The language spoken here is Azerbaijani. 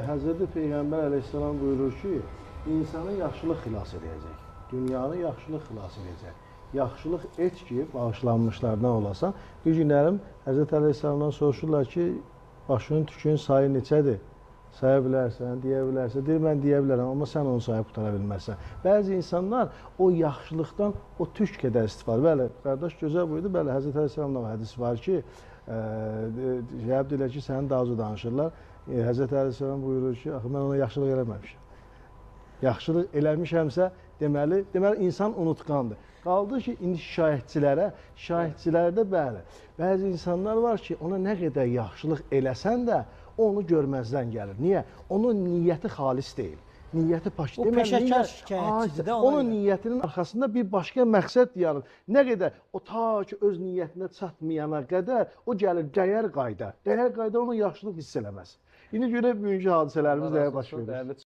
Həzrəti Peyğəmbər əleyhissalam buyurur ki, insanı yaxşılıq xilas edəcək. Dünyanı yaxşılıq xilas edəcək. Yaxşılıq et ki, bağışlanmışlardan olasan. Bir günlərim Həzrəti əleyhissalamdan soruşurlar ki, başının tükünün sayı neçədir? Saya bilərsən, deyə bilərsən. Deyir, mən deyə bilərəm, amma sən onu sayıb qutara bilməzsən. Bəzi insanlar o yaxşılıqdan o tük qədər istifadə. Bəli, qardaş gözəl buyurdu. Bəli, Həzrəti əleyhissalamda o hədis var ki, deyirlər ki, sənin daha uzun danışırlar. Həzrəti əleyhissalam buyurur ki, axı mən ona yaxşılıq eləməmişəm. Yaxşılıq eləmişəmsə, deməli insan unutqandır. Qaldı ki, indi şikayətçilərə, şikayətçilərdə bəli, bəzi insanlar var ki, ona nə qədər yaxşılıq eləsən də, onu görməzdən gəlir. Niyə? Onun niyyəti xalis deyil. Niyyəti pak. O peşəkar şikayətçidir də. Onun niyyətinin arxasında bir başqa məqsəd dayanır. Nə qədər o ta ki öz niyyətinə çatmayana qədər o gəlir dəyər qayda. Dəyər qayda onu yaxşılıq hiss eləməz. İndi görək bugünkü hadisələrimiz nəyə baş verir.